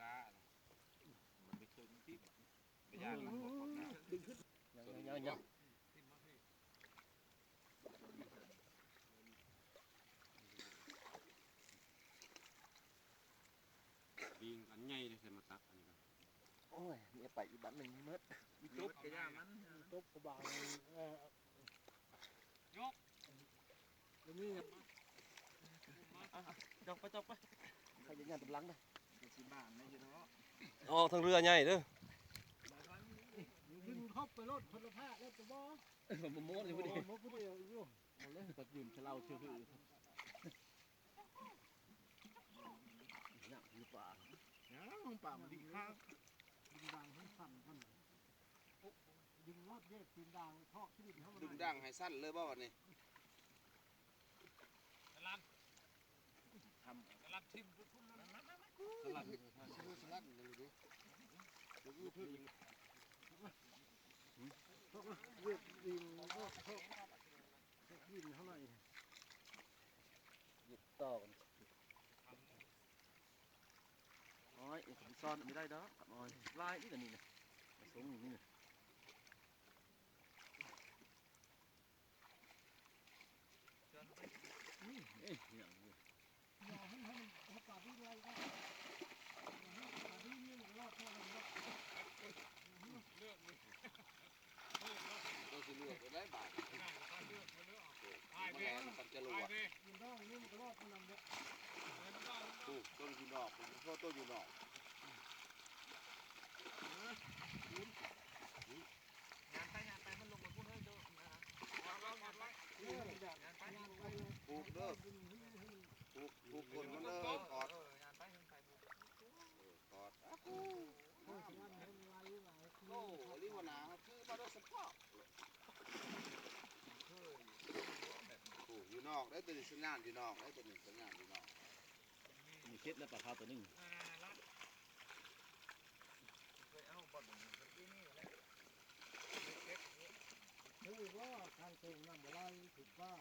ຕາ ມັນໄປເຄິ່ງຕິບ ໄປຢ້ານມັນບໍ່ຄົນນະ ຍັງ ຍັງ ຍັງ ບິງອັນໃຫຍ່ເດ້ ໃສ່ມາຕັກອັນນີ້ ໂອ້ຍ ເມຍໄປອີກບາດໜຶ່ງໃຫ້ໝົດ ມີຕົບກະຢ່າມັນ ມີຕົບກະບາງ ເອີ ຍົກ ດຽວນີ້ ຈົກໄປ ຈົກໄປ ໃຫ້ຍານຕາມຫຼັງເດີ ຊິບ້ານໄດ້ຢູ່ເນາະ ອອກທາງເຮືອໃຫຍ່ເດີ ດຶງເຂົ້າໄປໂລດ ຄົນລະພາກແລ້ວຈະບໍ່ ບໍ່ໝົດຢູ່ ບໍ່ໝົດຢູ່ ໝົດເລີຍ ກໍຢືມຊະເຫຼົ້າຊື່ ຍັງຢູ່ປ່າ ຍັງປ່າມັນດີຄັກ ດຶງດາງໃຫ້ສັ້ນກ່ອນ ດຶງລອດແຍກຕີນດາງ ເທາະທີ່ດິນເຮົາ ດຶງດາງໃຫ້ສັ້ນເລີຍບໍ່ບັດນີ້ ກະລັບ ກະລັບຖິ້ມພຸ້ນ ສະຫຼັດ ສະຫຼັດເລີຍເດ້ ເວກດິນ ເທາະ ເທາະດິນເຮົາໜ້ອຍ ເຮັດຕໍ່ກັນ ໂອ້ຍ ເອກະພິສອນ ອັນນີ້ໄດ້ດອກ ໂອ້ຍ ຫຼາຍອີກອັນນີ້ນະ ມາສົ່ງນີ້ນະ ເອີຍ ຫຍັງນີ້ ເຈົ້າຊິເລືອກໄດ້ບາດນີ້ ເອີ ມັນແລ່ນມັນຈະລວດ ໂອ້ ໂຕຢູ່ນອກ ໂຕຢູ່ນອກ ຍ່າງໄປ ຍ່າງໄປ ມັນລົງໄປພຸ້ນເອີຍ ໂຕ ຍ່າງໄປ ປູກເດີ ປູກ ປູກກົ້ນມັນເດີ ກອດ ເອີ ຍ່າງໄປ ຍ່າງໄປ ເອີ ກອດ ໂອ້ ອັນນີ້ຫົວໜ້າເຮົາຖືມາໂດຍສະເພາະ ໂອ້ ຢູ່ນອກເດ້ ໂຕນີ້ສັນຍານຢູ່ນອກເດ້ ໂຕນີ້ສັນຍານຢູ່ນອກ ມີເຈັດແລ້ວປາຂາວໂຕໜຶ່ງ ເອີ ວ່າທາງເທິງນ້ຳບໍ່ໄຫຼ ຖືກປາ